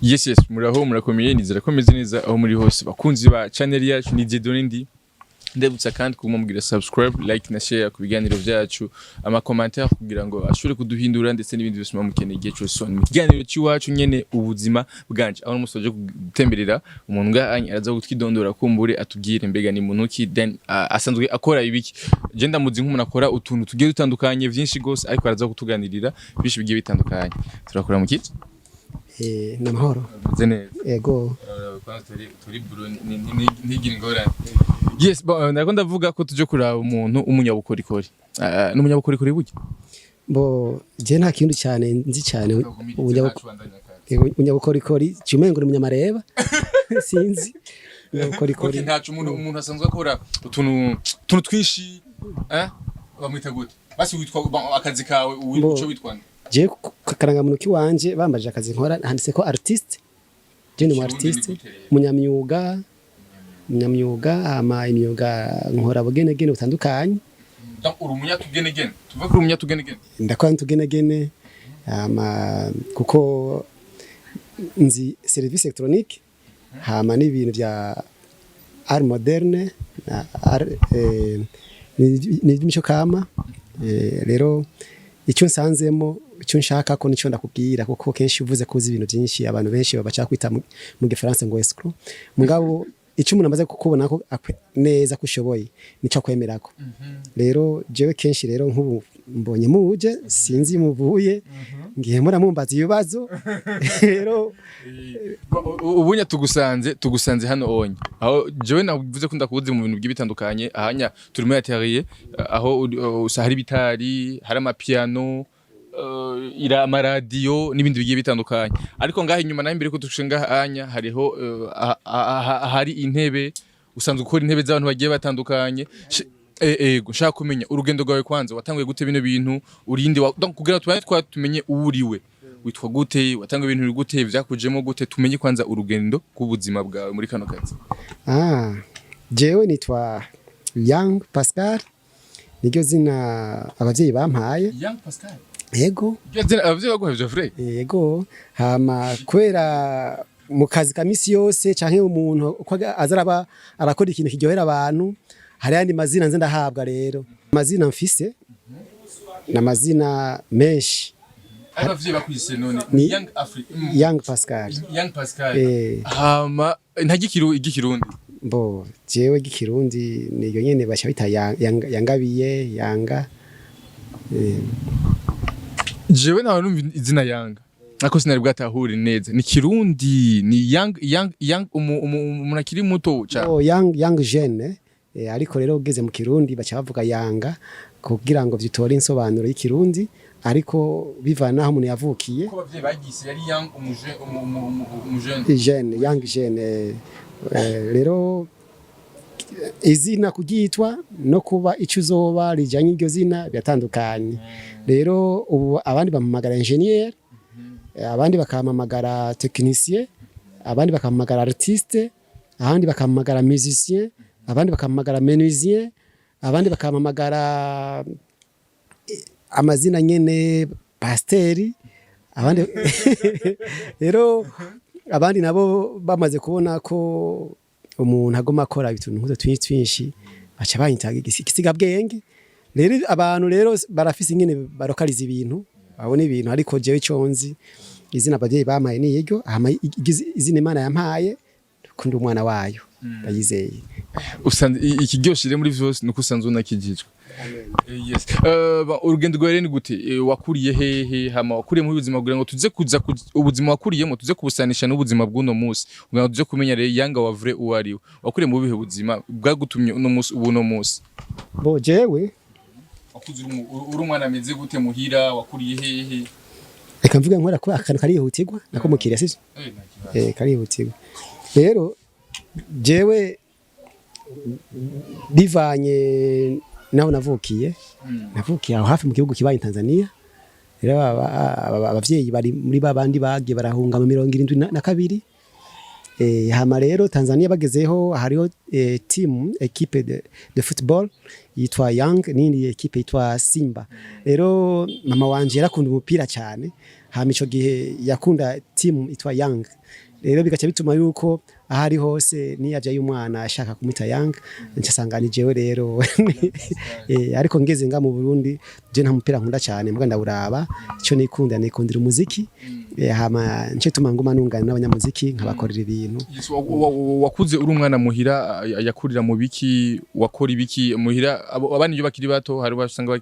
Yes, muraho, murakomeye? Nizera ko meze neza aho muri hose, bakunzi ba channel yacu. Ni Dieudonné, ndi ndabutsa kandi kuguma mugira subscribe, like na share ku biganiro byacu, ama commentaire kugira ngo ashobore kuduhindura, ndetse n'ibindi byose muba mukeneye igihe cyose. Mu kiganiro cy'iwacu nyene, Ubuzima Bwanje, aho n'umunsi waje gutemberera umuntu ngaha, araza kutwidondora, kumbure atubwire mbega ni muntu ki, then asanzwe akora ibiki. Je ndamuzi nk'umuntu akora utuntu tugiye dutandukanye vyinshi gose, ariko araza kutuganirira byinshi bigiye bitandukanye. Turakora mu kici. Ni amahoro. Meze neza? Ego. Kwanza turi buro, ntigire ingorane. Yes, bon, nariko ndavuga ko tuje kuraba umuntu w'umunyabukorikori. N'umunyabukorikori burya? Bo je nta kintu cyane nzi cyane umunyabukorikori, ciumengo ni umunyamareba, sinzi umunyabukorikori. Okay, ntaco. Umuntu asanzwe akora utuntu twinshi, eh, bamwita gute? Basi witwa, bon, akazi kawe uco witwa nde? Je ku karangamuntu kiwanje bambaje akazi nkora handitse ko artiste. Je ni umu Kirundi ni artiste. gute rero? Umunyamyuga, hama imyuga nkora bugenegene butandukanye. Donc uri umunyatugenegene, tuvuge ko uri umunyatugenegene? Ndakora n'utugenegene, hama kuko nzi service électronique, hama n'ibintu bya art moderne na art n'iby'imico kama. Rero icyo nsanzemo, icyo nshaka ko nicyo ndakubwira, kuko kenshi uvuze ko uzi ibintu byinshi, abantu benshi babaca kwita mu gifaransa ngo escroc. Mugabo icyo umuntu amaze kukubona ko neza ko ushoboye, nico akwemerako. Rero jewe kenshi rero nk'ubu mbonye muje, sinzi muvuye, ngiye muramumbaza ibibazo rero. Ubunya tugusanze hano onye aho jewe navuze ko ndakubuze mu bintu bigiye bitandukanye. Ahanya turi muri atelier, aho hari ibitari, hari amapiano, ira amaradiyo n'ibindi bigiye bitandukanye. Ariko ngaha inyuma naho, imbere ko dushinga ngaha anya, hariho hari intebe. Usanzwe ukora intebe z'abantu bagiye batandukanye. Ego, nshaka kumenya urugendo rwawe kwanza. Watanguye gute bino bintu? Urinde donc kugira tubane twa tumenye uwo uriwe, witwa gute, watanguye ibintu gute, vyakujemo gute, tumenye kwanza urugendo rw'ubuzima bwawe muri kano kazi. Ah, jewe nitwa Young Pascal, niryo zina abavyeyi bampaye. Young Pascal? Yego. Iryo zina abavyeyi baguhaye vyo vrai? Yego. Hama kubera mu kazi ka misi yose canke umuntu uko aza araba arakora ikintu kiryohera abantu, hari ayandi mazina nze ndahabwa. Rero amazina mfise ni amazina menshi. Abavyeyi bakwise none Young Africa? Young Pascal. Young Pascal. Eh. Hama ntagikiru igikirundi? Mbo jewe gikirundi niyo nyene baca bita Yangabiye Yanga. Jewe nawe numva izina Yanga, ariko sinari bwatahure neza ni Kirundi, ni Young, Young, Young, umuntu akiri muto cyane. Oh, young, young jeune, ariko rero ugeze mu Kirundi baca bavuga Yanga kugira ngo vyitore insobanuro y'ikirundi, ariko bivana naho umuntu yavukiye. Ko abavyeyi bagise yari Young umujene. Jeune, young jeune. Rero izina kuryitwa no kuba icyo uzoba rijanye iryo zina biratandukanye. Rero ubu abandi bampamagara ingénieur, abandi bakampamagara technicien, abandi bakampamagara artiste, abandi bakampamagara musicien, abandi bakampamagara menuisier, abandi bakampamagara amazina nyene, pasiteri, abandi rero, abandi nabo bamaze kubona ko umuntu agoma akora utuntu nk'utwo twinshi twinshi, baca banyita igisigabwenge. Rero abantu rero barafise ingene barokariza ibintu, babona ibintu, ariko jewe ico nzi, izina abavyeyi bampaye ni iryo. Hama izina Imana yampaye, ko ndi umwana wayo, ndayizeye. Usanze ikiryoshe rero muri vyose nuko usanzwe unakijijwe. Yes. Urugendo rwawe rero ni gute? Wakuriye hehe? Hama wakuriye mu buzima, kugira ngo tuze kuza ubuzima wakuriyemo tuze kubusanisha n'ubuzima bw'uno munsi, kugira ngo tuze kumenya rero Yanga wa vrai uwo ari we. Wakuriye mu bihe buzima bwagutumye uno munsi ubu uno munsi? Bo jewe Wakuze uri umwana ameze gute muhira? Wakuriye hehe? Reka mvuge nkora ko akantu karihutirwa nako mukiriya, sivyo? Nta kibazo. Karihutirwa. Rero jewe bivanye naho navukiye, navukiye aho hafi mu gihugu kibaye Tanzania. Rero abavyeyi bari muri babandi bagiye barahunga mu 72. Hama rero Tanzania bagezeho, hariho team, équipe de football yitwa Young n'indi équipe yitwa Simba. Rero mama wanje yarakunda umupira cyane. Hama ico gihe yakunda team itwa Young, rero bigaca bituma yuko aho ari hose niyavyaye umwana ashaka kumwita Young, ncasanga ni jewe rero. Ariko ngeze nga mu Burundi, je nta mupira nkunda cyane, mbwa ndawuraba. Ico nikunda, nikundira umuziki. Hama nce tuma nguma nungana n'abanyamuziki, nkabakorera ibintu. Yes, wakuze uri umwana muhira, yakurira mu biki? Wakora ibiki muhira? Abana iyo bakiri bato hari basanga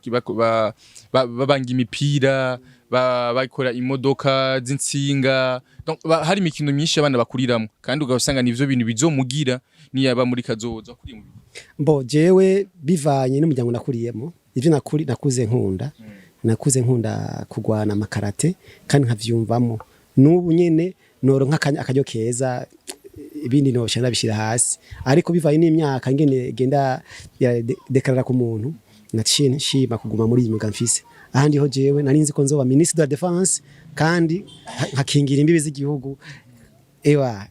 babanga imipira, bakora imodoka z'intsinga. Donc, hari imikino myinshi abana bakuriramwo, kandi ugasanga nivyo bintu bizomugira niyaba muri kazoza. Wakuriye mu biki? Mbo jewe bivanye n'umuryango nakuriyemo, ivyo nakuze nkunda, nakuze nkunda kugwana amakarate kandi nkavyumvamo. N'ubu nyene noronka akaryo keza, ibindi nosha ndabishira hasi, ariko bivanye n'imyaka ngene genda dekarara ku muntu, naciye nshima kuguma muri iyi myuga mfise. Ahandi ho jewe nari nzi ko nzoba ministre de la défense kandi nkakingira imbibi z'igihugu, ewa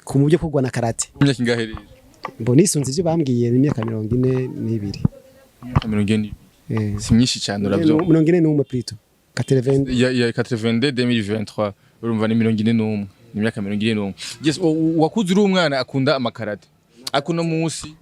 ku buryo kugwana karate. Imyaka ingahe rero? Mbo nisunze ivyo bambwiye, ni imyaka 42. Imyaka 42? Eh. Si myinshi cyane, uravyo. 41 plutôt, 80. Ya 82, 2023, urumva ni 41, ni imyaka 41. Yes, wakuze uri umwana akunda amakarate, akuno munsi?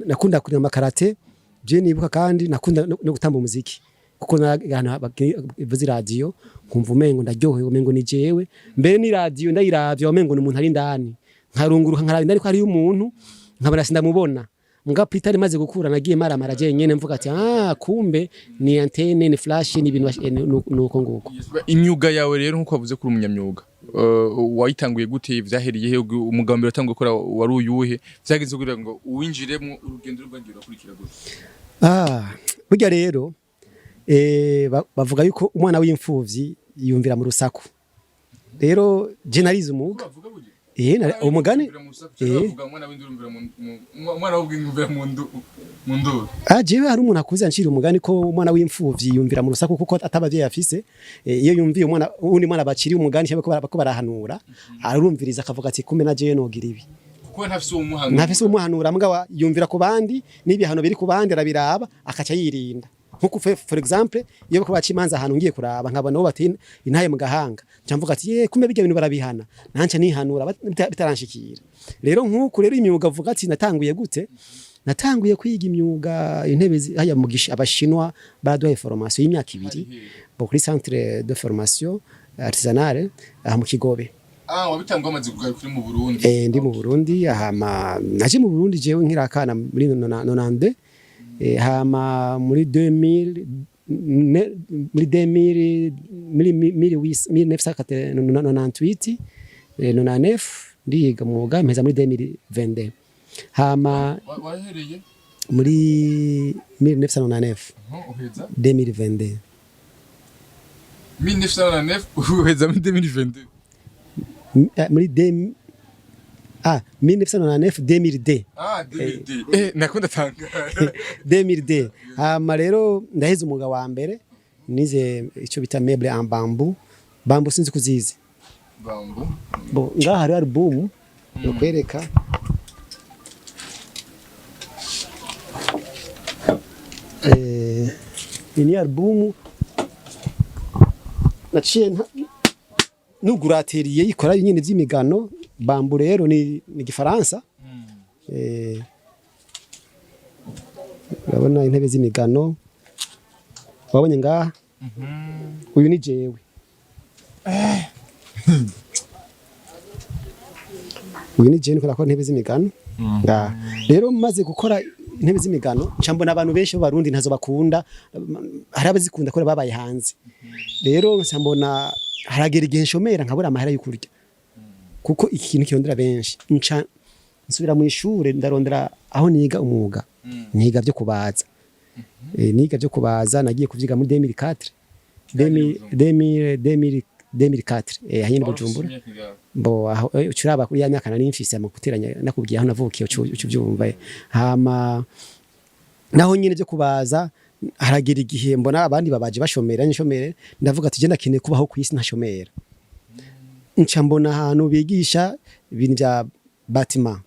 Nakunda kureba amakarate je nibuka, kandi nakunda no gutamba umuziki, kuko ahantu bavuza iradiyo nkumva umengo ndaryohewe, umengo ni jewe. Mbere ni radiyo ndayiravye, umengo ni umuntu ari indani, nkarunguruka nkaraba indani ko hariyo umuntu, nkabona sindamubona. Mbwa plus tard maze gukura, nagiye maramara je nyene mvuga ati: "Ah, kumbe ni antenne, ni flash, ni ibintu nuko nguko." Imyuga yawe rero, nkuko wavuze kuri umunyamyuga, wayitanguye gute? Vyahereye he? Umugabo mbere watanguye gukora wari uyuhe? Vyagenze kugira ngo uwinjiremo, urugendo rwagiye urakurikira gute? Ah, burya rero bavuga yuko umwana w'imfuvyi yumvira mu rusaku. Rero je narize umwuga. Bavuga burya? Umugani. Bavuga umwana w'induru umwana w'ubwingi mu nduru. Ah, jewe hari umuntu akuze ancira umugani ko umwana w'imfuvyi yumvira mu rusaku, kuko atabavyeyi afise. Iyo yumviye umwana undi mwana baciriye umugani cyangwa ko barahanura, arumviriza akavuga ati: "Kumbe na jewe nogira ibi." Kuko ntafise uwo muhanura. Ntafise umuhanura, mbwa yumvira ku bandi, n'ibihano biri ku bandi arabiraba akaca yirinda. Nkuko for example, iyo bariko baca imanza ahantu, ngiye kuraba nkabona uwo bati intaye mu gahanga, nca mvuga ati: "Ye, kumbe bijya bintu barabihana, nanje nihanura bitaranshikira." Rero nkuko rero imyuga avuga ati natanguye gute, natanguye kwiga imyuga intebe haya mu Abashinwa baraduhaye formation y'imyaka 2 bo kuri centre de formation artisanale aha mu Kigobe. Ah, wabitanguye amaze kugaruka uri mu Burundi? Eh, ndi mu Burundi. Hama naje mu Burundi jewe nkiri akana muri 92. Hama muri 2000 muri 2000, muri 1998, 99 ndiga umwuga, mpeza muri 2022. Hama Wahereye? Muri 1999. Uheza? 2022. 1999 uheza muri 2022? Muri 1999, 2002. Ah, 2002, nakunda tangara. 2002. Hama rero ndaheze umwuga wa mbere nize icyo bita meuble en bambou. Bambou sinzi kuzizi. Bambou. Bo ngaha hari album yo kwereka. Iyi ni album naciye nuguratiriye ikora nyine by'imigano. Bambou rero ni gifaransa. Urabona intebe z'imigano, wabonye ngaha, uyu ni jewe. Uyu ni jewe niko nakora intebe z'imigano ngaha. Rero maze gukora intebe z'imigano, nca mbona abantu benshi b'Abarundi ntazo bakunda. Hari abazikunda kubera babaye hanze. Rero nca mbona haragera igihe nshomera, nkabura amahera yo kurya, kuko iki kintu kirondera benshi. Nca nsubira mu ishure, ndarondera aho niga umwuga, niga byo kubaza. Niga byo kubaza, nagiye kuvyiga muri 2004, 2000 2000 2000 2004, hanyine Bujumbura. Mbo aho ucuraba kuri ya myaka nari mfise mu guteranya nakubwiye aho navukiye, ucu uvyumva. Hama naho nyine byo kubaza, haragira igihe mbona abandi babaje bashomera, nshomere, ndavuga ati: "Je ndakeneye kubaho ku isi ntashomera." Nca mbona ahantu bigisha ibintu bya bâtiment.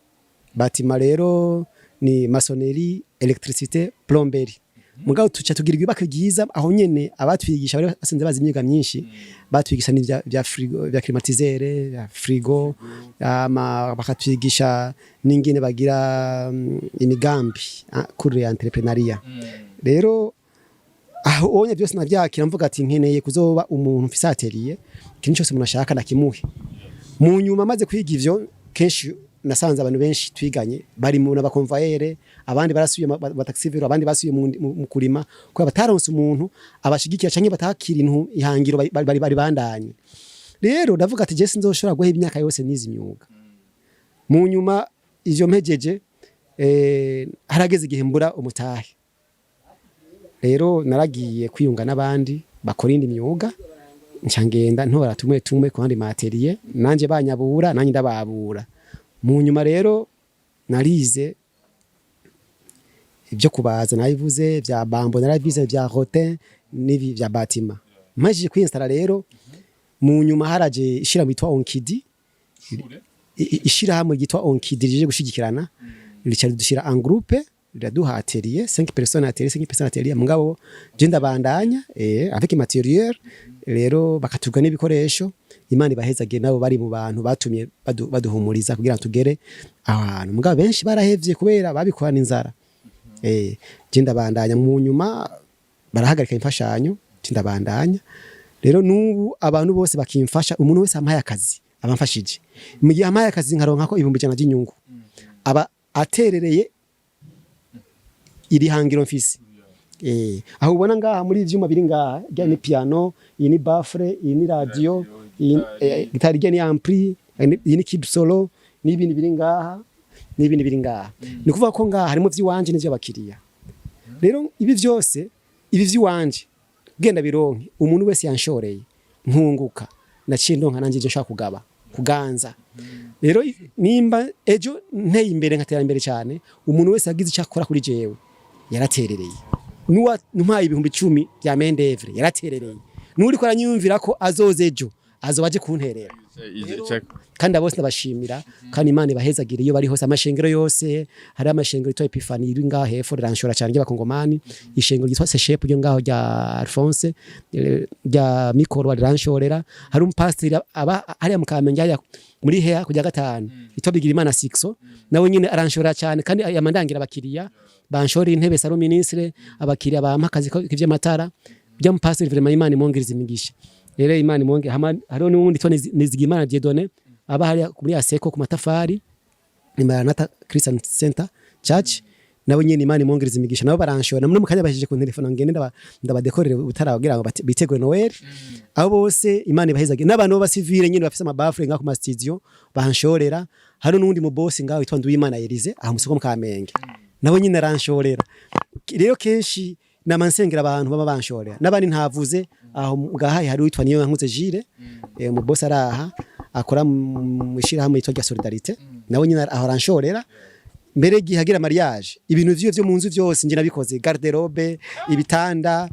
Bâtiment rero ni maçonnerie, électricité, plomberie. Mugabo tuca tugira ibibaka byiza aho nyene. Abatwigisha bari basanze bazi imyuga myinshi, batwigisha n'ivya vya frigo, vya climatiseur, vya frigo, ama bakatwigisha n'ingene bagira imigambi kuri entrepreneuriat. Rero aho onye byose navyakira, mvuga ati nkeneye kuzoba umuntu mfise atelier, ikintu cyose umuntu ashaka ndakimuhe. Mu nyuma maze kwiga ivyo, kenshi nasanze abantu benshi twiganye bari mu n'aba convoyeur, abandi barasubiye ba taxi-vélo, abandi basubiye mu kurima kubera bataronse umuntu abashigikira canke batakira intu ihangiro bari bandanye. Rero ndavuga ati je sinzoshobora guheba imyaka yose nize imyuga. Mu nyuma ivyo mpejeje, harageze igihe mbura umutahe. Rero naragiye kwiyunga n'abandi bakora indi myuga, nca ngenda ntora tumwe tumwe ku bandi ma atelier, nanje banyabura, nanjye ndababura. Mu nyuma rero narize ibyo kubaza, narabivuze, bya bambou narabize, bya rotin n'ibi bya bâtiment. Mpajije kwinstara rero, mu nyuma haraje ishirahamwe yitwa Onkidi, ishirahamwe ryitwa Onkidi rije gushigikirana, rica ridushira en groupe, riraduha atelier, 5 personnes atelier, 5 personnes atelier. Mugabo je ndabandanya avec matériel, rero bakatuga n'ibikoresho. Imana ibahezage, nabo bari mu bantu batumye baduhumuriza kugira ngo tugere aho hantu. Mugabo benshi barahevye kubera babikorana inzara. Je ndabandanya, mu nyuma barahagarika imfashanyo, je ndabandanya. Rero n'ubu abantu bose bakimfasha, umuntu wese ampaye akazi abamfashije. Mu gihe ampaye akazi nkaronka ko 100,000 by'inyungu, aba aterereye iri hangiro mfise. Aho ubona ngaha muri ivyuma biri ngaha, rya ni piano, iyi ni baffle, iyi ni radio, iyi gitari, rya ni ampli, iyi ni keyboard solo, n'ibindi biri ngaha, n'ibindi biri ngaha. Ni kuvuga ko ngaha harimo vy'iwanje n'ivy'abakiriya. Rero ibi vyose, ibi vy'iwanje genda bironke, umuntu wese yanshoreye nkunguka, naciye ndonka nanje ivyo nshaka kugaba kuganza. Rero nimba ejo nteye imbere, nkatera imbere cyane, umuntu wese yagize icyo akora kuri jewe yaraterereye. Nuwa ntwaye 10,000 bya main d'œuvre yaraterereye, nuri ko aranyumvira ko azoza ejo azoba aje kunterera. Kandi abo bose ndabashimira, kandi Imana ibahezagire iyo bari hose. Amashengero yose, hari amashengero yitwa Epifani iri ngaho hepfo, riranshora cyane, ry'abakongomani, ishengero ryitwa Seshep ryo ngaho rya Alphonse, rya Mikoro riranshorera. Hari umupasiteri aba hariya mu Kamenge, hariya muri heya kujya gatanu, yitwa Bigirimana Sixo, nawe nyine aranshora cyane, kandi yamandangira abakiriya banshorera intebe salon ministre, abakiriya bampa akazi k'ivy'amatara bya mupasiteri. Vraiment Imana imwongereza imigisha. Rero Imana imwongere. Hariho n'uwundi yitwa Nizigimana Dieudonné aba hariya muri Aseko ku matafari, ni Maranatha Christian Center Church, nabo nyene Imana imwongereza imigisha, nabo baranshora. Muri mu kanya bashije ku telefone ngende ndabadekorere utaragira ngo bitegure Noel. Abo bose Imana ibahezage, n'abantu b'abasivile nyene bafise ama baffle ngaho ku ma studio banshorera. Hari n'uwundi mu boss ngaho witwa Nduwimana Elise aho musoko mu Kamenge, nabo nyene aranshorera. Rero kenshi nama nsengera abantu baba banshorera n'abandi ntavuze aho ngahaye. Hari witwa niyo nkuze Jire, mu boss araha akora mu ishirahamwe yitwa rya Solidarité, nawe nyine aho aranshorera. Mbere igihe hagira mariage, ibintu vyo vyo mu nzu vyose nje nabikoze: garde-robe, ibitanda,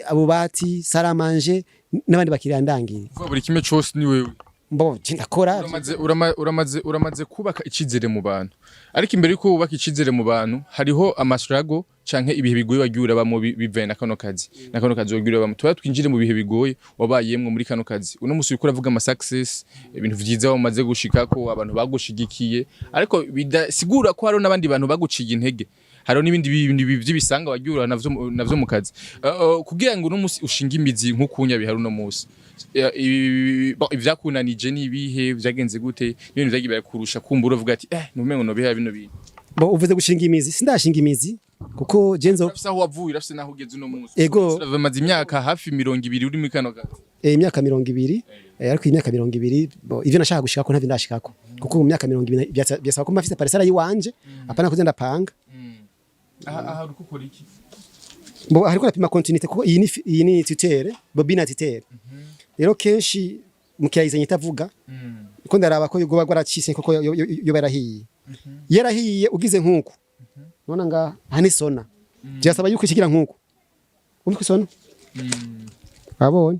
abubati, salle à manger, n'abandi bakiriya ndangiye. Kuvuga buri kimwe cose ni wewe? Mbo je ndakora. Uramaze kubaka icizere mu bantu, ariko imbere yuko wubaka icizere mu bantu hariho amasirago canke ibihe bigoye wagiye urabamwo bivaye na kano kazi, wagiye urabamwo. Tuba twinjire mu bihe bigoye wabayemwo muri kano kazi. Uno musi uriko uravuga ama success, ibintu vyiza wamaze gushikako, abantu bagushigikiye, ariko bidasigura ko hariho n'abandi bantu baguciye intege, hariho n'ibindi bintu vy'ibisanga wagiye uraba navyo mu kazi. Kugira ngo uno musi ushinge imizi nk'ukunya bihari uno musi, bon, ivyakunanije ni ibihe? Vyagenze gute? N'ibintu vyagiye birakurusha kumbura uvuga ati numengo nobiha bino bintu? Bo uvuze gushinga imizi, sindashinga imizi kuko je nzo Urafise aho wavuye, urafise naho ugeze uno munsi. Ego. Uramaze imyaka hafi 20 uri muri kano kazi. Imyaka 20, ariko imyaka 20 bo, ivyo nashaka gushikako ntavyo ndashikako, kuko mu myaka 20 byasaba ko mba mfise parcelle yiwanje, apana kuze ndapanga. Aha uriko ukora iki? Bo hariko rapima continuité, kuko iyi ni tuteur, bobine tuteur. Rero kenshi mukiyayizanye itavuga ko ndaraba ko yoba gwaracitse, koko yo yarahiye, yarahiye. Ugize nkuko nona ngaha, aha ni sona, byasaba yuko ikigira nkuko umva ko isona wabonye.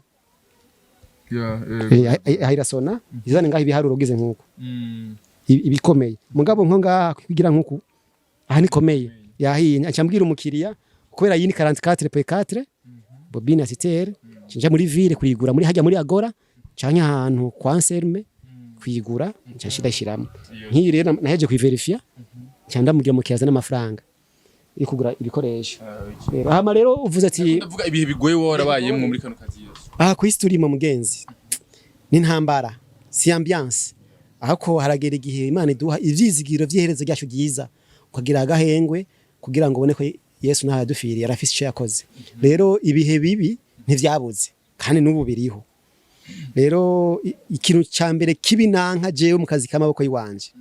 Aha irasona, izane ngaha ibiharuro ugize nkuko ibikomeye. Mugabo nko ngaha kugira nkuku, aha nikomeye, yahiye. Aca mbwira umukiriya. Kubera iyi ni 44 x 4 bobine ya sitere, nja muri ville kuyigura muri hajya muri Agora canke ahantu kwa Anselme kuyigura, nca ndashiramo. Nk'iyi rero naheje kuyiverifia, nca ndamubwira mu kiyaza n'amafaranga yo kugura ibikoresho. Rero hama rero uvuze ati Ndavuga ibihe bigoye wowe warabayemwo muri kano kazi yose. Aha ku isi turimo, mugenzi, n'intambara, si ambiance. Ahako haragera igihe Imana iduha ivyizigiro vy'iherezo ryacu ryiza, ukagira agahengwe kugira ngo ubone ko Yesu ntaho yadufiriye, arafise ico yakoze. Rero ibihe bibi ntivyabuze kandi n'ubu biriho. Rero ikintu ca mbere kibi nanka jewe mu kazi k'amaboko yiwanje,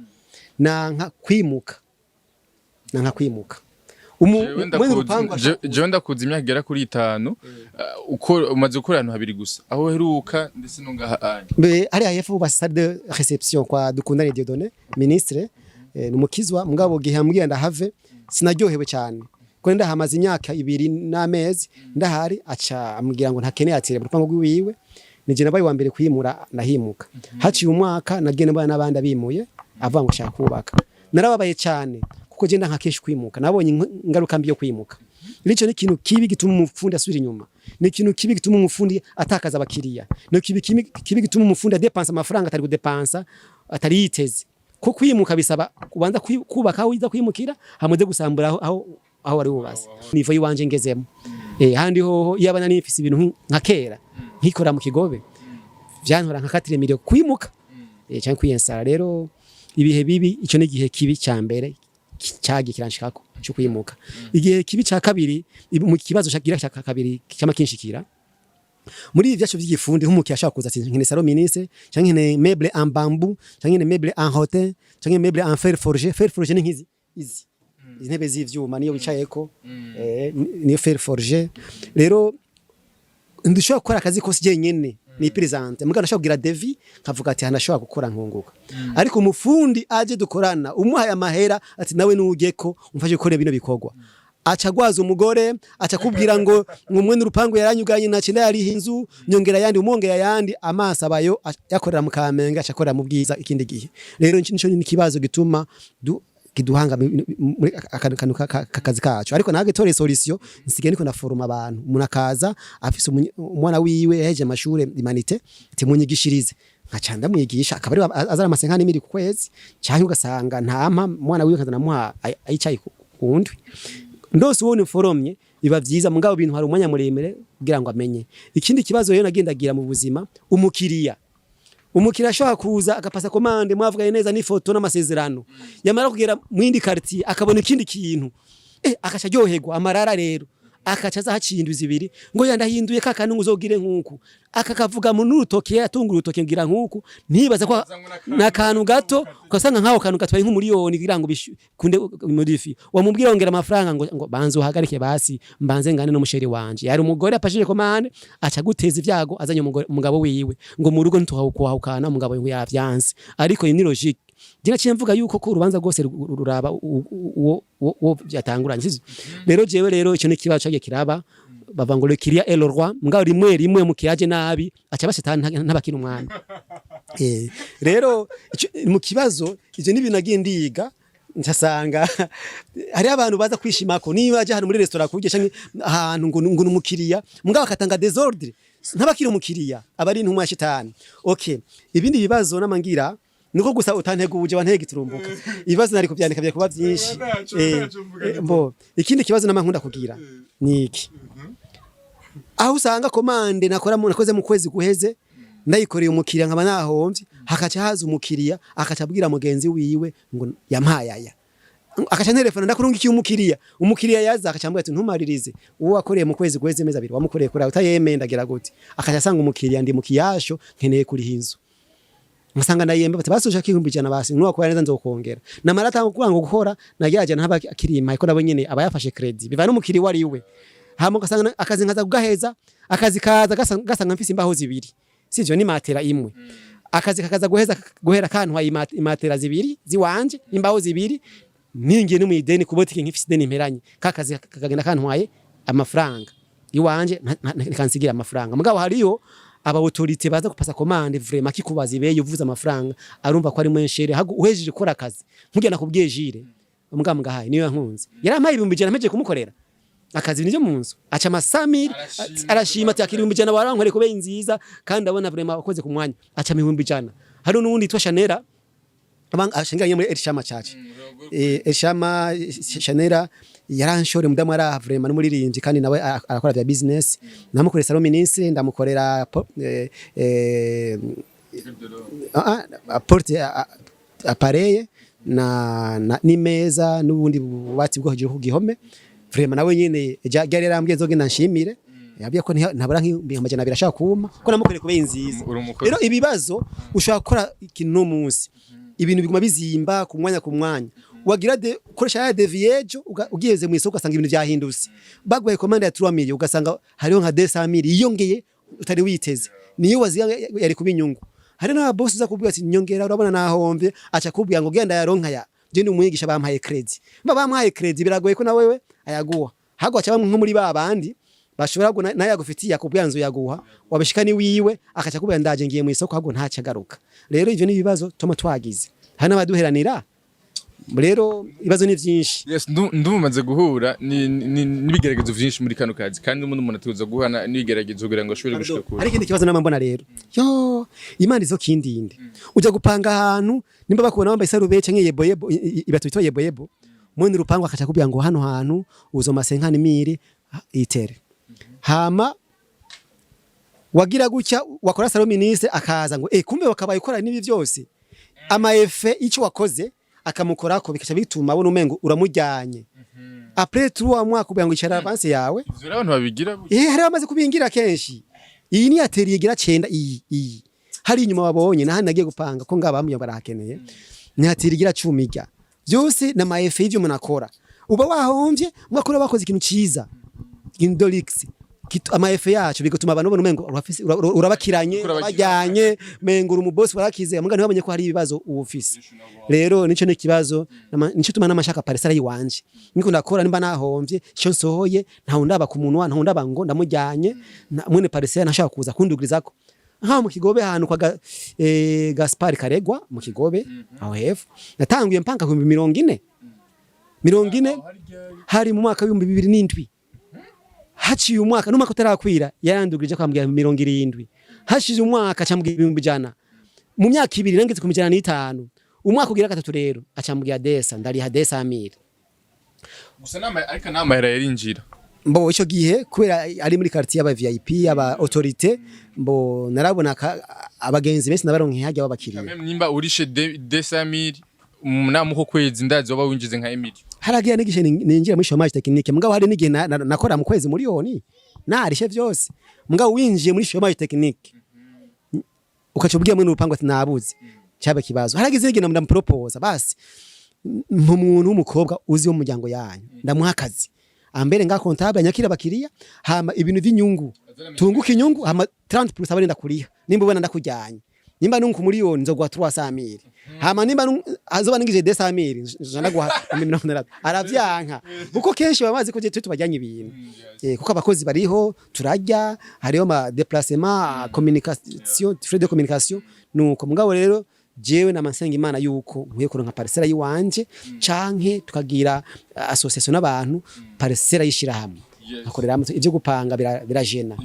nanka kwimuka, nanka kwimuka. Jewe Mwene urupangu jewe ndakuzi imyaka igera kuri 5, uko umaze gukora ahantu habiri gusa, aho uheruka ndetse no ngaha anya. Mbe hariya hepfo bubatse salle de réception kwa Dukundane Dieudonné ministre, numukizwa. Mugabo gihe ambwiye ndahave sinaryohewe cyane, ko ndahamaze imyaka 2 n'amezi ndahari, aca ambwira ngo ntakeneye atire mu rupangu rwiwiwe. Nije nabaye wa mbere kwimura, ndahimuka. Haciye umwaka nagenda mbana n'abandi abimuye, avuga ngo shaka kubaka. Narababaye cyane kuko je ndanka kenshi kwimuka. Nabonye ingaruka mbi yo kwimuka. Ico ni ikintu kibi gituma umufundi asubira inyuma, ni ikintu kibi gituma umufundi atakaza abakiriya, ni ikintu kibi gituma umufundi adepansa amafaranga atari kudepansa, atari yiteze. Ko kwimuka bisaba kubanza kubaka aho uza kwimukira, hamuze gusambura aho wari wubatse. Niveau yiwanje ngezemo, handi hoho iyo abana nifise ibintu nka kera nkikora mu Kigobe, vyantora nka 4 millions kwimuka, cyangwa kwiyensara. Rero ibihe bibi, ico ni igihe kibi cya mbere cyagiye kiranshikako cyo kwimuka. Igihe kibi cya kabiri, mu kibazo cyagira cya kabiri cyama kinshikira muri ibi byacu by'igifundi, nk'umukiriya ashaka kuza ati nkene salon ministre, cyangwa nkene meuble en bambou, cyangwa nkene meuble en rotin, cyangwa meuble en fer forgé. Fer forgé ni nk'izi izi ntebe z'ivyuma niyo wicayeko, niyo fer forgé. Rero ndushobora gukora akazi kose jenyene ni présente, mugabo ndashobora kugira devis, nkavuga ati hanashobora gukora nkunguka. Ariko umufundi aje dukorana, umuhaye amahera ati nawe nujeko umfashe gukora bino bikorwa, aca agwaza umugore, aca kubwira ngo mwene urupangu yaranyuganye, nace ndayariha inzu nyongera yandi, umwongera yandi, amaso abayo yakorera mu Kamenge, aca akorera mu Bwiza ikindi gihe. Rero nico ni ikibazo gituma kiduhanga muri aka kantu kakazi kacu. Ariko nage tore solution, nsigaye niko naforoma abantu. Umuntu akaza afise umwana wiwe yaheje amashure humanités, ati munyigishirize, nkaca ndamwigisha, akaba ari azara amasenka n'imiri ku kwezi, cyangwa ugasanga ntampa umwana wiwe nkaza namuha ayicaye ku ndwi ndose. Uwo niforomye biba vyiza, mugabo bintu hari umwanya muremure kugira ngo amenye. Ikindi kibazo rero nagendagira mu buzima, umukiriya ashobora kuza agapasa commande, mwavuganye neza n'ifoto n'amasezerano, yamara kugera mu yindi quartier akabona ikindi kintu, akaca aryoherwa amarara. Rero akaca aza haciye indwi 2 ngo yandahinduye ka kantu, ngo uzogire nkuku, akakavuga mu n'urutoki, yatunga urutoki ngira nkuku, ntibaza ko n'akantu gato, ugasanga nk'aho kantu gatwaye nk'umuriyoni kugira ngo kunde modifie. Wamubwira ongera amafaranga, ngo banze uhagarike, basi mbanze ngane n'umusheri wanje. Yari umugore apashije commande, aca guteza ibyago azanye umugore, umugabo wiwe, ngo mu rugo ntituhawukana, umugabo ngo yavyanse. Ariko iyi ni logique. Je naciye mvuga yuko ko urubanza rwose ruraba uwo byatanguranye, sivyo? Rero jewe rero ico ni ikibazo cagiye kiraba. Bava ngo le client est le roi, mugabo rimwe rimwe mukiyaje nabi aca bashetani ntabakina umwami. Rero mu kibazo ivyo ni ibintu nagiye ndiga, nsasanga hari abantu baza kwishimako niba aje hano muri restaurant kurya canke ahantu ngo numukiriya, mugabo akatanga désordre, ntabakiri umukiriya, aba ari intumwa ya shitani. Okay, ibindi bibazo namangira niko gusa utanteguje, wantege giturumbuka. Ibibazo nari kuvyandika bya kuba byinshi. Mbo ikindi kibazo namankunda kugira ni iki: aho usanga commande nakora nakoze mu kwezi guheze ndayikoreye umukiriya nkaba nahomvye, hakaca haza umukiriya akaca abwira mugenzi wiwe ngo yampaye aya, akaca ntelefona ndakurungikiye umukiriya. Umukiriya yaza akaca ambwira ati ntumaririze, uwo wakoreye mu kwezi guheze mezi 2 wamukoreye kuri utayemeye, ndagira gute? Akaca asanga umukiriya ndi mu kiyasho, nkeneye kuriha inzu, ngasanga ndayemba, bati basuje 100,000, basi nuwakora neza nzokongera. Namara atanga kuvuga ngo gukora nagerageje ntaba akirima, ariko nabo nyene aba yafashe crédit, biva n'umukiriya wari we. Hama ugasanga akazi nkaza kugaheza, akazi kaza gasanga mfise imbaho zibiri, sivyo, ni matera imwe. Akazi kakaza guheza guhera kantwaye imatera zibiri ziwanje, imbaho zibiri, ningiye no mu ideni ku botike nkifise ideni mperanye kakazi, kakagenda kantwaye amafaranga iwanje, ntikansigira amafaranga. Mugabo hariyo aba autorité baza kupasa commande, vraiment kikubaza ibeye, uvuze amafaranga arumva ko ari mwensheri uhejeje gukora akazi. Nkugira nakubwiye jire umugabo ngahaye niyo yankunze, yarampaye 100,000 mpejeje kumukorera. Akazi, ibintu byo mu nzu, aca amasamiri. Arashima. Arashima ati: "Akira 100,000, warankoreye kubera nziza, kandi ndabona vraiment wakoze ku mwanya." Aca 100,000. Hari n'uwundi yitwa Shanera ashenganye muri Elshama Church. Elshama Shanera yaranshore, mudamu ara vraiment n'umuririmbyi, kandi nawe arakora vya business. Namukorera salon ministre, ndamukorera porte appareil na n'imeza n'ubundi bubati bwo hejuru ku gihome. Vraiment nawe nyene ryari yarambwiye nzogenda nshimire, yabwiye ko ntabura nk'200,000 ashaka kuma ko namukoreye kubera nziza. Uri umukozi. Rero ibibazo, ushobora gukora ikintu no munsi, ibintu biguma bizimba ku mwanya ku mwanya. Wagira de ukoresha ya devis ejo, ugeze mu isoko ugasanga ibintu vyahindutse. Baguhaye commande ya 3 millions, ugasanga hariho nka 200 mille yiyongeye utari witeze, niyo waziga yari kuba inyungu. Hari n'aba boss uza kubwira ati: "Nyongera, urabona nahombye." Aca kubwira ngo: "Genda yaronka ya je ndi umwigisha, bampaye crédit." Mba bamuhaye crédit, biragoye ko na wewe ayaguha. Hago aca bamwe nko muri ba bandi bashobora naye agufitiye, akubwira nzu yaguha, wabishika ni wiwe akaca kubwira: "Ndaje, ngiye mu isoko." Ahubwo ntacyo agaruka. Rero ivyo ni ibibazo tuma twagize, hari n'abaduheranira. Rero ibibazo ni vyinshi. Yes, ndumaze guhura n'ibigeragezo vyinshi muri kano kazi, kandi umuntu ategerezwa guhana n'ibigeragezo kugira ngo ashobore gushika kure. Hari ikindi kibazo nama mbona rero, yo Imana izo kindinde. Uja gupanga ahantu, nimba bakubona wambaye isarube canke yebo yebo, ibato bitwa yebo yebo, mwene urupangu akaca kubwira ngo: "Hano hantu uzoma 50 000 itere." Hama wagira gutya wakora salon ministre, akaza ngo: "Eh, kumbe wakabaye ukora n'ibi byose." Ama effet ico wakoze akamukorako, bikaca bituma abona umengo uramujyanye. Après 3 mois kugira ngo icara avance yawe. Ivyo rero abantu babigira gutya. Eh, hari abamaze kubingira kenshi. Iyi ni atelier igira 9. Iyi hari inyuma wabonye nahandi nagiye gupanga ko ngaba bamwe barahakeneye, ni atelier igira 10. Ijya byose na ma effet y'ivyo umuntu akora. Uba wahomvye, mwakora bakoze ikintu ciza Indolix, ama effet yacu bigatuma abantu babona umengo urabakiranye, urabajyanye, mengo uri umubosi warakize, muga ntibamenye ko hari ibibazo uba ufise. Rero nico ni ikibazo, nico tuma n'amashaka parcelle yiwanje niko ndakora. Nimba nahomvye, ico nsohoye ntawe ndaba ku munwa, ntawe ndaba ngo ndamujyanye. Mwene parcelle ntashaka kuza kundugirizako nkaho mu Kigobe, ahantu kwa Gaspard Karegwa mu Kigobe aho hepfo. Natanguye mpanga ku 40,000, 40, hari mu mwaka w'2007. Haciye umwaka n'umwaka utarakwira yarandugirije kwambwira 70. Hashize umwaka acambwira 100,000. Mu myaka 2 nangeze ku 105. Umwaka ugira gatatu rero acambwira desa, ndariha 200,000. Gusa nama, ariko namahera yarinjira. Mbo ico gihe kubera ari muri quartier y'aba VIP, y'aba autorité, mbo narabona abagenzi benshi nabaronke hajya babakiriya. Même nimba urishe 200,000 umunama uko kwezi, ndazi waba winjize nka Emily. Haragiye n'igihe ninjira muri chômage technique, mugabo hari n'igihe nakora mu kwezi miliyoni narishe vyose. Mugabo winjiye muri chômage technique, ukaca ubwiye mwene urupangu ati: "Nabuze," cyaba kibazo. Haragize igihe ndamuproposa: "Basi umuntu w'umukobwa uzi wo mu muryango yanyu, ndamuha akazi ambere nga comptable, nyakira abakiriya, hama ibintu vy'inyungu tunguka inyungu, hama 30 plus abarinda kuriha. Nimba ubona ndakujyanye, nimba nunguka miliyoni nzoguha 300,000, hama nimba azoba ningije 200,000 nzoja ndaguha 60." Aravyanka kuko kenshi baba bazi ko je tubajyanye ibintu, kuko abakozi bariho, turarya, hariho ma déplacement, communication, frais de communication. Nuko mugabo rero jewe namasenga Imana yuko nkwiye kuronka parcelle yiwanje, canke tukagira association n'abantu, parcelle yishira hamwe akorera. Ivyo gupanga birajena.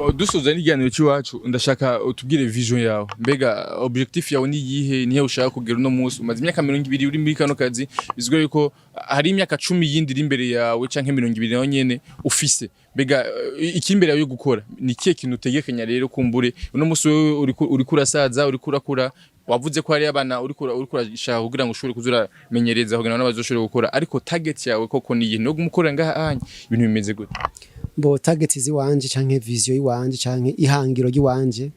Oh, dusoza n'ikiganiro cy'iwacu, ndashaka utubwire vision yawe. Mbega objectif yawe ni iyihe? Nihe ushaka kugera uno munsi? Umaze imyaka 20 uri muri kano kazi, bizwi yuko hari imyaka 10 yindi iri imbere yawe, canke 20 nayo nyene ufise. Mbega iki imbere yawe yo gukora ni ikihe kintu utegekanya? Rero kumbure uno munsi wewe uriko urasaza, uriko urakura, wavuze ko hari abana uriko urashaka kugira ngo ushobore kuzuramenyereza kugira ngo nabo bazoshobore gukora, ariko target yawe koko ni iyihe? No gumukorera ngaha anya, ibintu bimeze gute? Mbo target ziwanje canke vision yiwanje canke ihangiro ry'iwanje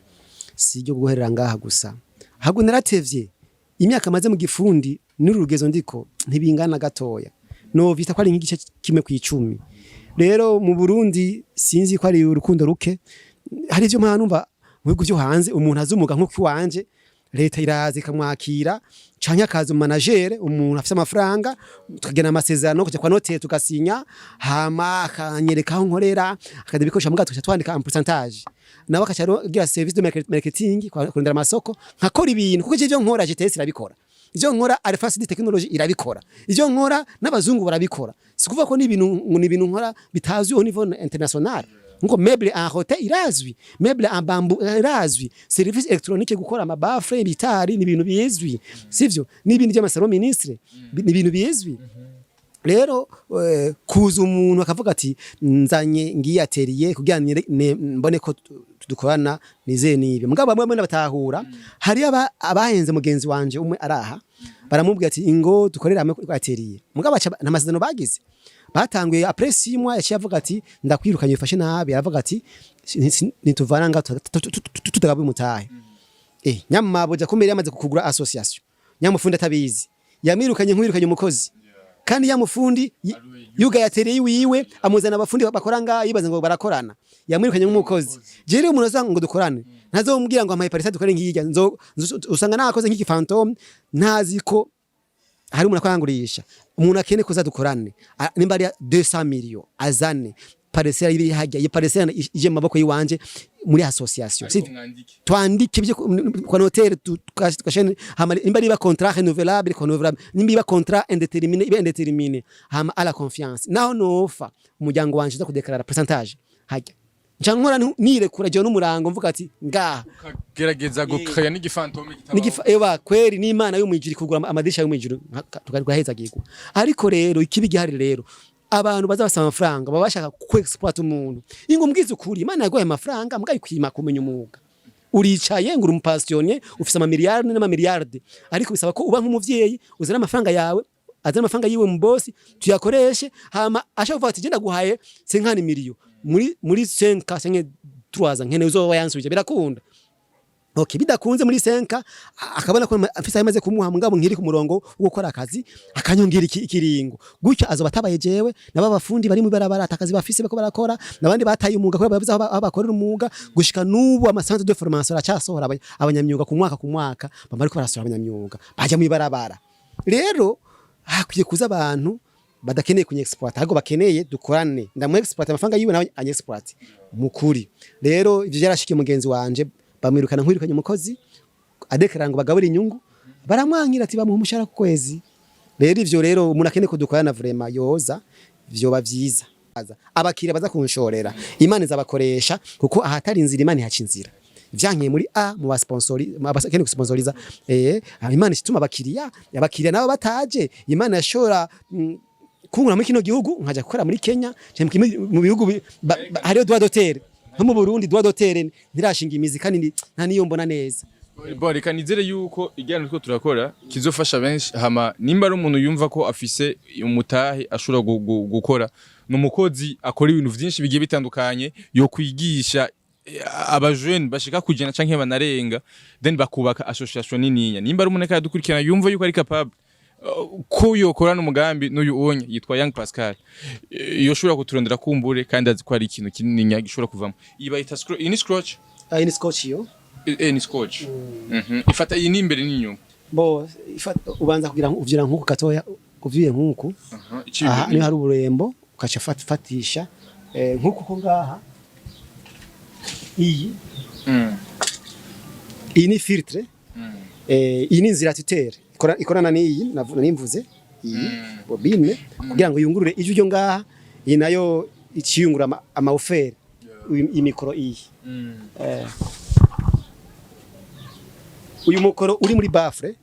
si iryo guherera ngaha gusa. Ahubwo naratevye. Imyaka maze mu gifundi n'uru rugezo ndiko ntibingana gatoya, no vita ko ari nk'igice kimwe kw'icumi. Rero mu Burundi sinzi ko ari urukundo ruke, hari ivyo mpana numva mu bihugu vyo hanze, umuntu azumuga nk'uko iwanje, leta iraza ikamwakira, canke akaza manager, umuntu afise amafaranga, tukagena amasezerano, kuja kwa notaire tugasinya, hama akanyereka aho nkorera, akajya ibikoresho, mbwa tugaca twandika un pourcentage, nawe akaca agira service de marketing, kurondera amasoko, nkakora ibintu, kuko ivyo nkora GTS irabikora. Ivyo nkora, Alpha City Technology irabikora. Ivyo nkora, n'abazungu barabikora. Si kuvuga ko n'ibintu ngo ni ibintu nkora bitazwi au niveau international, nkuko meuble en rotin irazwi, meuble en bambou irazwi, service électronique, gukora ama baffles, ibitari, ni ibintu bizwi, sivyo? N'ibindi by'ama salon ministre ni ibintu bizwi. Rero kuza umuntu akavuga ati nzanye ngiye atelier kugira mbone ko dukorana, nizeye nibi. Mugabo bamwe bamwe batahura. Hari abahenze mugenzi wanje umwe araha, baramubwira ati ingo dukorere hamwe kuri atelier, mugabo baca nta masezerano bagize. Batanguye, après 6 mois yaciye avuga ati ndakwirukanye, bifashe nabi. Aravuga ati nituvana nga tutagabuye umutahe. Nyamabo ja kumere yamaze kugura association, nyamufundi atabizi, yamwirukanye nkwirukanye umukozi. Kandi yamufundi yugaye atelier wiwe, amuzana abafundi bakora nga, yibaza ngo barakorana, yamwirukanye nk'umukozi. Je rero umuntu aza ngo dukorane, ntazomubwira ngo ampaye parisa dukore ngirya, usanga nakoze nk'iki fantôme, ntazi ko hari umuntu akwangurisha. Umuntu akene kuza dukorane, nimba ari 200 millions, azane parcelle iri hajya, iyi parcelle ije mu maboko yiwanje muri association. Ariko sivyo? Mwandike. Twandike ibyo kwa notaire, tukashene. Hama nimba riba contrat renouvelable, renouvelable, nimba iba contrat indéterminé, iba indéterminé. Hama à la confiance, naho nofa umuryango wanje uza kudeklarara pourcentage hajya, nca nkora nirekura jewe n'umurango, mvuga ati ngaha. Ukagerageza gukaya n'igi fantôme kitabaho. Nigifa ewa kweri n'Imana yo mwijuru kugura amadirisha yo mwijuru tukaheza gigwa. Ariko rero ikibi gihari rero, abantu baza basaba amafaranga baba bashaka ku exploit umuntu. Ingo mbwiza ukuri, Imana yaguhaye amafaranga mbwa ikwima kumenya umwuga. Uricaye ngo uri umu passionné, ufise amamiliyarde n'amamiliyarde, ariko bisaba ko uba nk'umuvyeyi, uzana amafaranga yawe, azana amafaranga yiwe mu bosi, tuyakoreshe. Hama ashaka kuvuga ati je ndaguhaye 50 miliyo muri 5 5 3 nkene uzoba yansubije, birakunda. Okay, bidakunze muri 5, akabona ko afise amaze kumuha, mugabo nkiri ku murongo wo gukora akazi, akanyongera ikiringo. Gutyo azoba atabaye jewe nabo abafundi bari mu barabara atakazi bafise bako barakora, nabandi bataye umwuga kubera babuze aho bakorera umwuga. Gushika n'ubu ama centre de formation aracasohora abanyamyuga ku mwaka ku mwaka, bama ariko barasohora abanyamyuga baja mu ibarabara. Rero hakwiye kuza abantu badakeneye kuny exploit, ahubwo bakeneye dukorane, ndamu exploit amafaranga yiwe, nawe any exploit mukuri. Rero ivyo byarashikiye mugenzi wanje, bamwirukana nkwirukanye umukozi, adeklara ngo bagabure inyungu, baramwankira ati bamuha umushahara ku kwezi. Rero ivyo rero umuntu akeneye kudukorana vraiment yoza, vyoba vyiza. Abakiriya baza kunshorera, Imana izabakoresha, kuko ahatari inzira Imana ihaca inzira. Vyankiye muri a mu basponsori abakeneye gusponsoriza, Imana ituma abakiriya nabo bataje. Imana yashora kunkura muri kino gihugu nkaja gukora muri Kenya canke mu bihugu hariyo droit d'auteur. Nko mu Burundi droit d'auteur ntirashinga imizi, kandi nta niyo mbona neza. Bon, reka nizere yuko ikiganiro turiko turakora kizofasha benshi. Hama nimba ari umuntu yumva ko afise umutahe ashobora gukora, ni umukozi akora ibintu vyinshi bigiye bitandukanye, yo kwigisha abajene bashika kujana canke banarenga, then bakubaka association nininya. Nimba ari umuntu ariko aradukurikirana yumva yuko ari capable ko yokorana umugambi n'uyu onye yitwa Young Pascal, yoshobora kuturondera kumbure, kandi azi ko ari ikintu kinininya gishobora kuvamo. Iyi bayita iyi ni scotch? Ah, ni scotch yo. Ni scotch. Ifata iyi ni imbere n'inyuma. Bo ubanza kugira uvyira nkuku gatoya, uvyuye nkuku. Iciye aha imbere. Niho hari uburembo, ukaca fatisha nkuku ko ngaha iyi iyi ni filtre, iyi ni inzira tutere ikorana n'iyi nimvuze iyi bobine kugira ngo yungurure ijwi ryo ngaha. Iyi nayo iciyungura ama woofer, iyi mikoro iyi. Uyu mukoro uri muri baffle,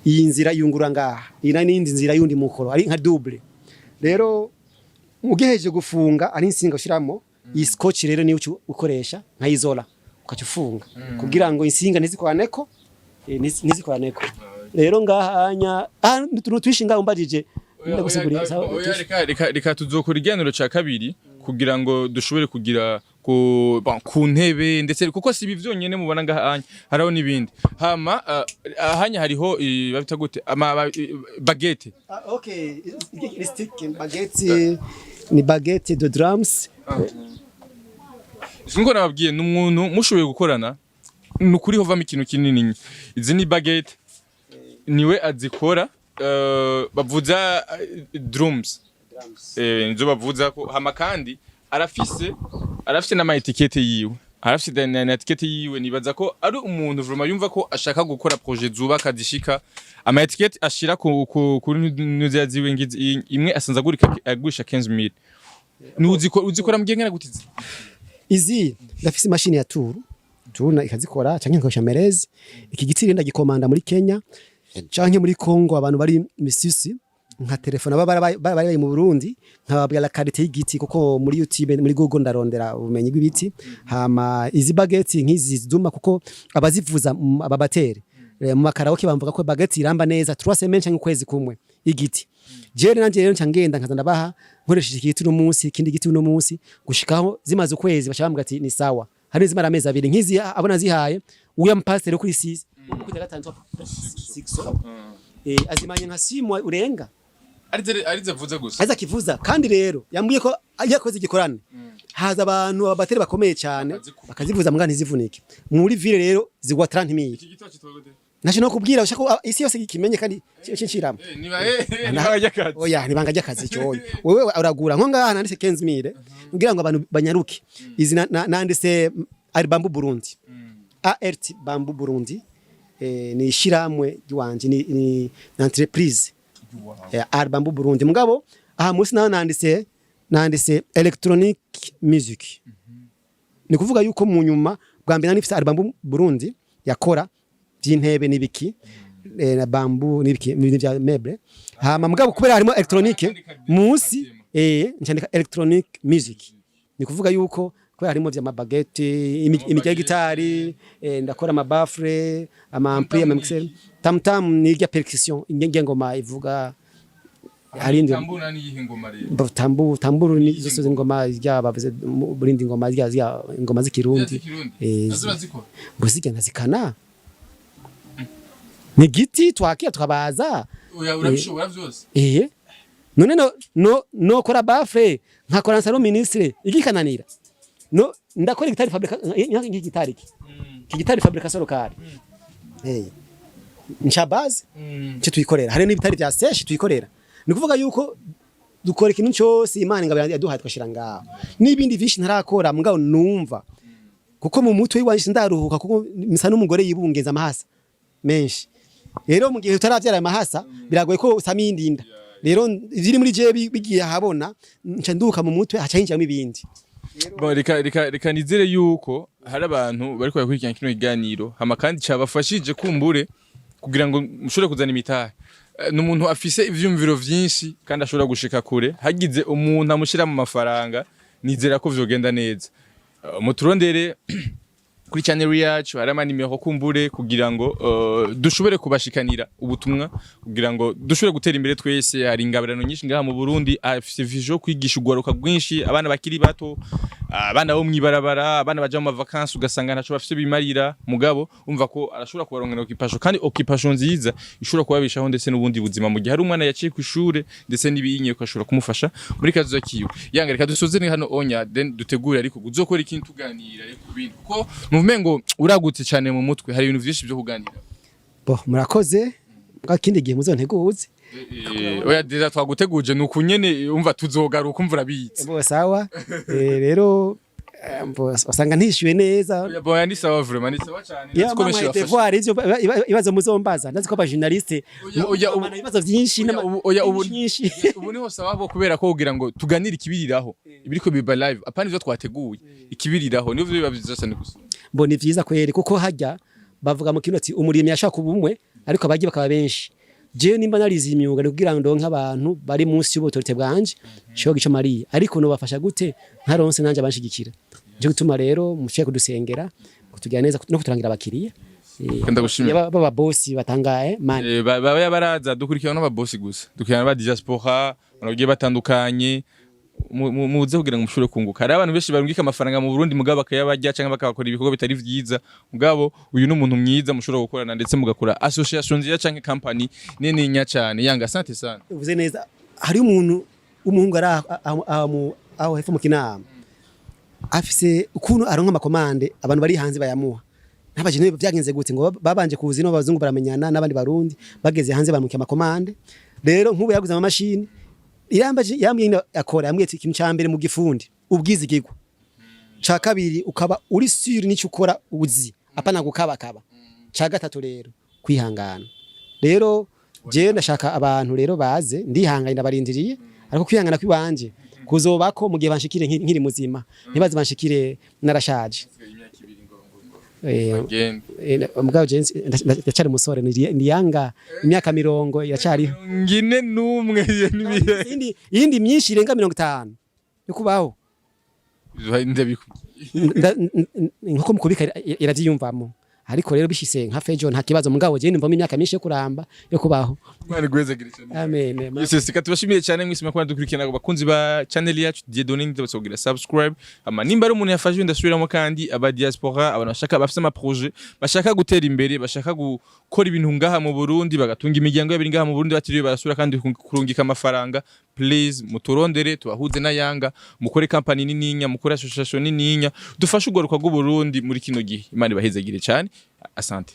iyi nzira yungura ngaha, iyi nayo n'iyindi nzira y'undi mukoro ari nka double. Rero ugeheje gufunga, ari insinga ushiramo iyi scotch, rero niyo uca ukoresha nka isolant, ukaca ufunga kugira ngo insinga ntizikoraneko, ntizikoraneko. Rero ngaha anya utuntu twishinga umbajije ndagusiguriye. Sawa, Oya, reka tuzokora ikiganiro ca kabiri kugira ngo dushobore kugira ku, bon, ku ntebe, ndetse kuko si ibi vyonyene mubona ngaha anya, hariho n'ibindi. Hama ahanya hariho babita gute, ama baguette. Ah, okay, ni stick baguette, ni baguette de drums. Sinko nababwiye, ni umuntu mushoboye gukorana, ni ukuri hovamo ikintu kinini. Izi ni baguette, niwe azikora, bavuza drums, nizo bavuza ko. Hama kandi arafise n'ama étiquette yiwe. Arafise na étiquette yiwe. Nibaza ko ari umuntu vraiment yumva ko ashaka gukora projet zubaka zishika ama étiquette ashira ku kuri nuziya ziwe ngizi imwe asanze agurika agurisha 15000. Nuziko uzikora mu gihe ngana gutizi? Izi ndafise imashini ya tour tour ikazikora, canke nkoresha merezi. Iki giti rero ndagikomanda muri Kenya canke muri Congo, abantu bari misisi nka telefone baba bari mu Burundi, nkababwira la qualité y'igiti, kuko muri YouTube, muri Google ndarondera ubumenyi bw'ibiti. Hama izi baguette nk'izi ziduma, kuko abazivuza aba batteurs mu ma karaoke bamvuga ko baguette iramba neza 3 semaines canke ukwezi kumwe igiti. Jewe nanje rero nca ngenda nkaza ndabaha nkoresheje igiti uno munsi, ikindi giti uno munsi, gushikaho zimaze ukwezi baca bambwira ati ni sawa. Hari zimara amezi 2 nk'izi abona zihaye uya mpasiteri kuri 6 kuri gatanu 6 azimanye nka 6 mois urenga. Arize vuze gusa. Aza kivuza. Kandi rero yambwiye ko iyo akoze igikorane haza abantu aba batteurs bakomeye cyane bakazivuza mbwa ntizivunike. Muri ville rero zigwa 30000. Iki gito cyitwa gute? Naco no kubwira ushaka ko isi yose kimenye kandi cinshiramo. Niba niba y'akazi. Oya, nibanga ry'akazi cyoyo. Wewe uragura nko ngaha nanditse 15000 kugira ngo abantu banyaruke. Izi nanditse Art Bamboo Burundi, ART Bamboo Burundi, ni ishiramwe ryanje, ni entreprise Art Bamboo Burundi. Mugabo aha munsi naho nanditse electronic music. Ni kuvuga yuko mu nyuma bwa mbere nari Art Bamboo Burundi yakora by'intebe n'ibiki na bamboo n'ibiki ibintu bya meuble. Hama mugabo kubera harimo electronique munsi, ncandika electronic music. Ni kuvuga yuko kubera harimo vya ma baguette, imijya y'gitari, ndakora ama baffle, ama ampli, ama mixer. Tam tam ni irya percussion ingoma ivuga harindi. Tambura ni yihe ngoma rero? Tambu tamburu ni zose ingoma rya bavuze burindi, ingoma rya ingoma z'ikirundi. Nazo urazikora? Ngo zigenda zikana ni giti twakira tukabaza. Oya, urabishobora vyose? None no kora baffle, nkakora nsaro ministre igikananira no ndakora gitari fabrica nk'iki gitari iki gitari fabrication locale ncha base cyo tuyikorera. Hari n'ibitari bya sesh tuyikorera. Ni kuvuga yuko dukora ikintu cyose Imana ingabira yaduhaye twashira ngaho n'ibindi vyinshi ntarakora, mugabo numva kuko mu mutwe wanje ndaruhuka, kuko misa n'umugore yibungeza amahasa menshi. Rero mu gihe utaravyara amahasa biragoye ko usama iyindi nda. Rero ibiri muri je bigiye ahabona nca nduka mu mutwe haca hinjiramo ibindi. Bon, reka nizere yuko hari abantu bariko barakurikirana kino kiganiro hama kandi cabafashije kumbure kugira ngo mushobore kuzana imitahe. Ni umuntu afise ivyumviro vyinshi kandi ashobora gushika kure. Hagize umuntu amushira mu mafaranga, nizera ko vyogenda neza. Muturondere kuri channel yacu, hari amanimero kumbure kugira ngo dushobore kubashikanira ubutumwa kugira ngo dushobore gutera imbere twese. Hari ingabirano nyinshi ngaha mu Burundi. Afise vision yo kwigisha ugwaruka rwinshi, abana bakiri bato, abana bo mwibarabara, abana baja mu vacances ugasanga ntaco bafise bimarira, mugabo umva ko arashobora kubarongera occupation, kandi occupation nziza ishobora kubabeshaho ndetse n'ubundi buzima mu gihe hari umwana yaciye ku ishure ndetse n'ibiyinye ko ashobora kumufasha muri kazoza kiwe. Yanga reka dusoze ni hano onya, then dutegure ariko uzokora ikintu tuganira ariko kubindi, kuko nuvume ngo uragutse cyane mu mutwe, hari ibintu vyinshi byo kuganira. Bo murakoze, mbwa kindi gihe muzonteguze. Oya, déjà twaguteguje, nuko nyene umva tuzogaruka, umva urabitse. Bo sawa. Rero usanga ntishyuwe neza. Oya, boya ni sawa, vraiment ni sawa cyane. Ya Ndazi ko mama benshi bafasha. devoir ivyo ibibazo muzombaza, ndazi ko aba journaliste Oya, oya, ibibazo vyinshi Oya, oya, nyinshi. Ubu niho sawa bo kubera ko kugira ngo tuganire ikibiriraho ibiriko biba live, apana ivyo twateguye, ikibiriraho nivyo biba vyiza cyane gusumba. Mbona ni vyiza kweri, kuko hajya bavuga mu kintu ati umurimyi yashaka kuba umwe ariko abagiye bakaba benshi. Jewe nimba narize imyuga ni kugira ngo ndonke abantu bari munsi y'ubutorite bwanje cyo gico mariye, ariko nobafasha gute ntaronse nanje abanshigikira? Nico gituma rero mushiye kudusengera, kutugira neza no kuturangira abakiriya. Ndagushimira. Baba bosi batangaye man. Baba baraza dukurikirana n'ababosi gusa, dukurikirana n'aba diaspora bagiye batandukanye. Muze kugira ngo mushobore kunguka. Hari abantu benshi barungika amafaranga mu Burundi mugabo bakayabarya canke bakabakora ibikorwa bitari vyiza. Mugabo uyu ni umuntu mwiza mushobora gukorana ndetse mugakora association nziza canke company nini nya cyane. Yanga, asante sana. Uvuze neza. Hari umuntu w'umuhungu ari aho hepfo mu Kinama, afise ukuntu aronka ama commande abantu bari hanze bayamuha. Ntabaje niba byagenze gute, ngo babanje kuza ino abazungu baramenyana n'abandi barundi bageze hanze bamukiye ama commande. Rero nk'ubu yaguze amamashini irambaje, yambwiye nyine akora, yambwiye ati ikintu ca mbere mu gifundi ubwizigirwa. Ca kabiri, ukaba uri sûr n'icyo ukora, uzi, apana gukabakaba. Ca gatatu rero, kwihangana. Rero jewe ndashaka abantu rero baze, ndihanganye, ndabarindiriye, ariko kwihangana kwiwanje kuzobako mu gihe banshikire nkiri muzima, ntibaze banshikire narashaje. Genda. Mugabo jewe ndacyari umusore, ndi yanga, imyaka 40 iracyariho. 41 n'ibihe. Iyindi myinshi irenga 50 yo kubaho. Ndabikubwiye. Nkuko mukubika iravyiyumvamo, ariko rero bishise nka fejo nta kibazo, mugabo jewe numvamo imyaka myinshi yo kuramba, yo kubaho. Imana iguhezagire cyane. Amen. Yes, reka tubashimiye cyane mwese mwakubona dukurikirana, abakunzi ba channel yacu Dieudonné, ndabasabira subscribe. Ama nimba ari umuntu yafashwe, ndasubiramo kandi, aba diaspora, abantu bashaka, bafite ama projet, bashaka gutera imbere, bashaka gukora ibintu ngaha mu Burundi, bagatunga imiryango yabo ngaha mu Burundi batiriwe barasura kandi kurungika amafaranga, please muturondere tubahuze na Yanga, mukore company nininya, mukore association nininya, dufashe urwaruka rw'u Burundi muri kino gihe. Imana ibahezagire cyane. Asante.